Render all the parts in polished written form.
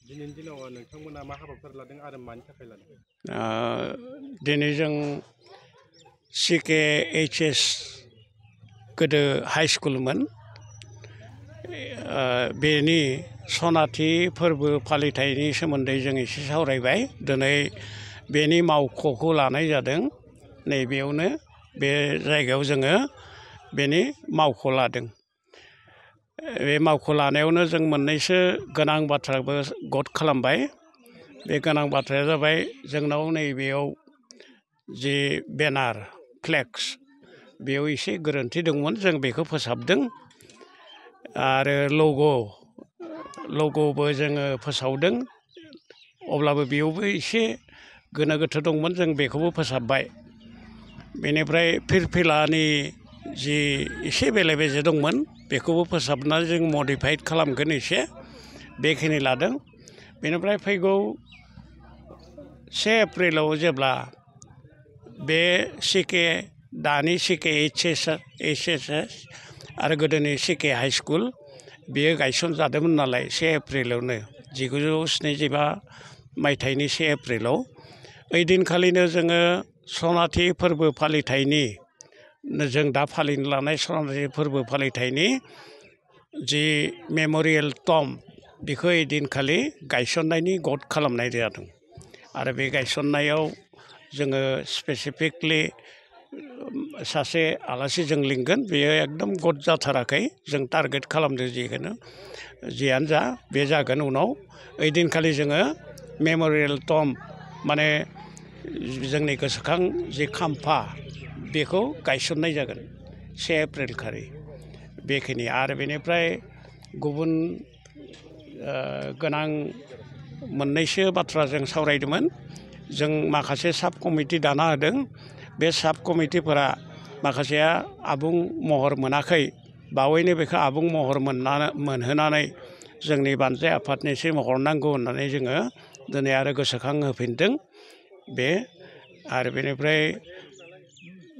दिनैनि दिनाव नोंथांमोना मा हाबाफारि लादों आरो मानि थाखाय लादों? दिनै जों CKHS गोदो हाइ स्कुलमोन बेनि सनाथि फोरबो फालिथायनि सोमोन्दै जों एसे सावरायबाय। दिनै बेनि मावख'खौ लानाय जादों नैबेयावनो बे जायगायाव जोङो बेनि मावख' लादों। बे मावख' लानायावनो जों मोननैसो गोनां बाथ्राबो गद खालामबाय। बे गोनां बाथ्राया जाबाय जोंनाव नैबेयाव जि बेनार फ्लेक्स बेयाव एसे गोरोन्थि दंमोन, जों बेखौ फोसाबदों। आरो लग'बो जोङो फोसावदों, अब्लाबो बेयावबो एसे गोनो गोथो दंमोन, जों बेखौबो फोसाबबाय। बेनिफ्राय फिरफिलानि जि एसे बेले बेजे दंमोन बेखौबो फोसाबनानै जों मडिफाइड खालामगोन एसे, बेखिनि लादों। बेनिफ्राय फैगौ 1 एप्रिलाव जेब्ला बे दानि CKHS आरो गोदोनि CK हाइ स्कुल बेयो गायसनजादोंमोन नालाय 1 एप्रिलावनो 1975 मायथाइनि 1 एप्रिलाव, ओइ दिनखालिनो जोङो सनाथि फोरबो फालिथायनि जों दा फालिनो लानाय सनाथि फोरबो फालिथायनि जि मेम'रियेल टम्ब बेखौ ओइ दिनखालि गायसननायनि गद खालामनाय जादों। आरो बे गायसननायाव जोङो स्पेसिफिकलि सासे आलासि जों लिंगोन, बेयो एकदम गद जाथाराखै, जों टारगेट खालामदों जियानो जा बे जागोन उनाव। ओइ दिनखालि जोङो मेम'रियेल टम्ब माने जोंनि गोसोखां जि खाम्फा बेखौ गायसननाय जागोन 1 एप्रिल खालि, बेखिनि। आरो बेनिफ्राय गुबुन गोनां मोननैसो बाथ्रा जों सावरायदोंमोन। जों माखासे साब कमिटि दाना होदों। बे साब कमिटिफोरा माखासेया आबुं महर मोनाखै, बावैनो बेखौ आबुं महर मोनहोनानै जोंनि बानजाय आफादनिसिम हरनांगौ होननानै जोङो दिनै आरो गोसोखां होफिनदों। आरो बेनिफ्राय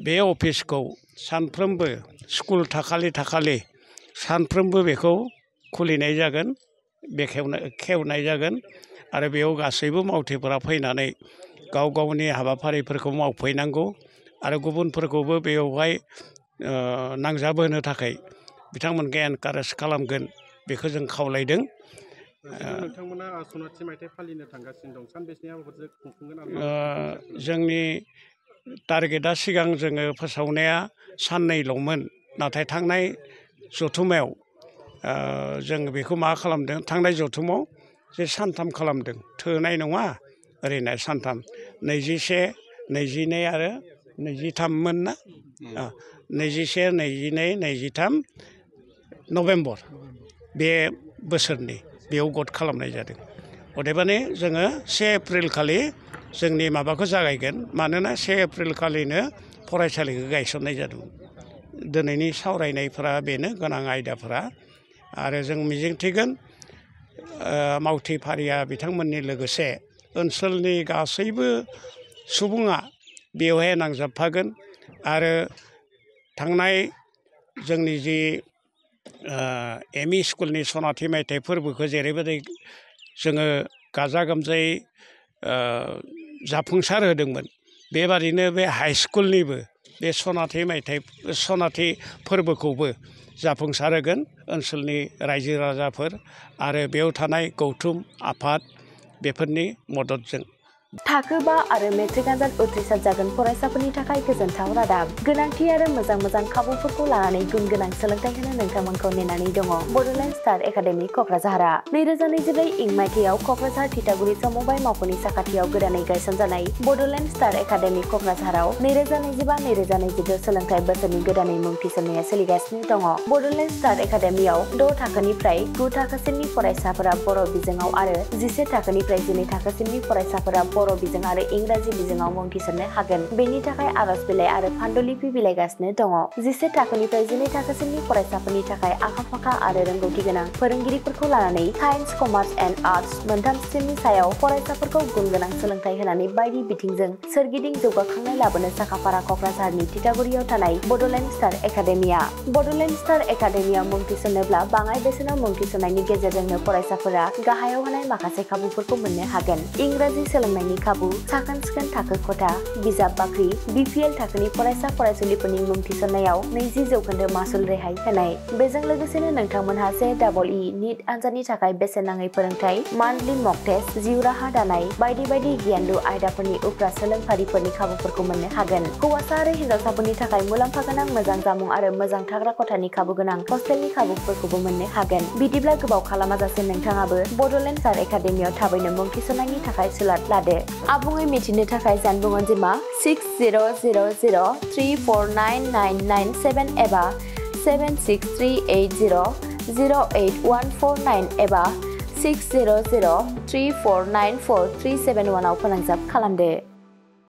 बे अफिसखौ सानफ्रोमबो स्कुल थाखालि सानफ्रोमबो बेखौ खुलिनाय जागोन, खेवनाय जागोन। आरो बेयाव गासैबो मावथिफोरा फैनानै गाव गावनि हाबाफारिफोरखौ मावफैनांगौ आरो गुबुनफोरखौबो बेवहाय नांजाबहोनो थाखाय बिथांमोनखौ एनकारेज खालामगोन, बेखौ जों खावलायदों। नोंथांमोना सनाथि मायथाइ फालिनो थांगासिनो दं, सानबेसे हाबाफारिजों खुंफुंगोन? जोंनि टारगेटआ सिगां जोङो फोसावनाया साननैल'मोन, नाथाय थांनाय जथुमायाव जों बेखौ मा खालामदों, थांनाय जथुमाव जे सानथाम खालामदों, थोनाय नङा ओरैनो सानथाम, 21, 22 आरो 23 मोन ना? 21, 22, 23 नभेम्बर बे बोसोरनि बेयाव गद खालामनाय जादों। अदेबानि जोङो 1 एप्रिल खालि जोंनि माबाखौ जागायगोन, मानोना 1 एप्रिल खालिनो फरायसालिखौ गायसननाय जादों। दिनैनि सावरायनायफोरा बेनो गोनां आयदाफोरा। आरो जों मिजिंथिगोन मावथि फारिया बिथांमोननि लोगोसे ओनसोलनि गासैबो सुबुङा बेवहाय नांजाबफागोन। आरो थांनाय जोंनि जि ME स्कुलनि सनाथि मायथाइ फोरबोखौ जेरैबायदि जोङो गाजा गोमजायै जाफुंसार होदोंमोन, बेबादिनो बे हाइ स्कुलनिबो बे सनाथि फोरबोखौबो जाफुंसार होगोन ओनसोलनि रायजो राजाफोर आरो बेयाव थानाय गौथुम आफाद बेफोरनि मददजों। थाखो 5 आरो मेट्रिक आनजाद उथ्रिसार जागोन फरायसाफोरनि थाखाय गोजोनथाव रादाब। गोनांथि आरो मोजां खाबुफोरखौ लानानै गुन गोनां सोलोंथाइ होनो नोंथांमोनखौ नेनानै दङ बड'लेण्ड स्टार एकाडेमि क'क्राझारआ। 2024 इं मायथाइयाव क'क्राझार थिथागुरि समबाय मावख'नि साखाथियाव गोदानै गायसनजानाय बड'लेण्ड स्टार एकाडेमि क'क्राझाराव 2025-2026 सोलोंथाइ बोसोरनि गोदानै मुं थिसननाया सोलिगासिनो दङ। बड'लेण्ड स्टार एकाडेमियाव 6 थाखोनिफ्राय 9 थाखोसिमनि फरायसाफोरा बर' बिजोङाव आरो 11 थाखोनिफ्राय 12 थाखोसिमनि फरायसाफोरा बर' बिजों आरो इंराजि बिजोङाव मुं थिसननो हागोन। बेनि थाखाय आर'ज बिलाइ आरो फान्डुलिपि बिलाइगासिनो दङ। 11 थाखोनिफ्राय 12 थाखोसिमनि फरायसाफोरनि थाखाय आखा-फाखा आरो रोंगौथि गोनां फोरोंगिरिफोरखौ लानानै साइन्स, कमार्स एन्ड आर्टस मोनथाम स्ट्रिमनि सायाव फरायसाफोरखौ गुन गोनां सोलोंथाइ होनानै बायदि बिथिंजों सोरगिदिं जौगाखांनाय लाबोनो साखाफारा क'क्राझारनि तितागुरियाव थानाय Bodoland star academia. Bodoland star एकाडेमियाव मुं थिसननोब्ला बाङाइ बेसेनाव मुं थिसननायनि गेजेरजोंनो फरायसाफोरा गाहायाव होनाय माखासे खाबुफोरखौ मोननो हागोन। इंराजि सोलोंनायनि खाबु, साखोन-सिखोन थाखो खथा, बिजाब बाख्रि, BPL थाखोनि फरायसा फरायसुलिफोरनि मुं थिसननायाव 20% मासुल रेहाय होनाय। बेजों लोगोसेनो नोंथांमोनहा JEE नीट आनजादनि थाखाय बेसेन नाङै फोरोंथाय, मान्थलि मक टेस्ट, जिउ राहा दानाय बायदि बायदि गियानलु आयदाफोरनि उफ्रा सोलोंफारिफोरनि खाबुफोरखौ मोननो हागोन। हौवासा आरो हिन्जावसाफोरनि थाखाय मुलाम्फा गोनां मोजां जामुं आरो मोजां थाग्रा खथानि खाबु गोनां हस्टेलनि खाबुफोरखौबो मोननो हागोन। बिदिब्ला गोबाव खालामाजासे नोंथाङाबो बड'लेण्ड स्टार एकाडेमियाव थाबैनो मुं थिसननायनि थाखाय सुलाद लादो। आबुङै मिथिनो थाखाय जानबुं अनजिमा 6000349997 एबा 7638008149 एबा 6003494371 आव फोनांजाब खालामदो।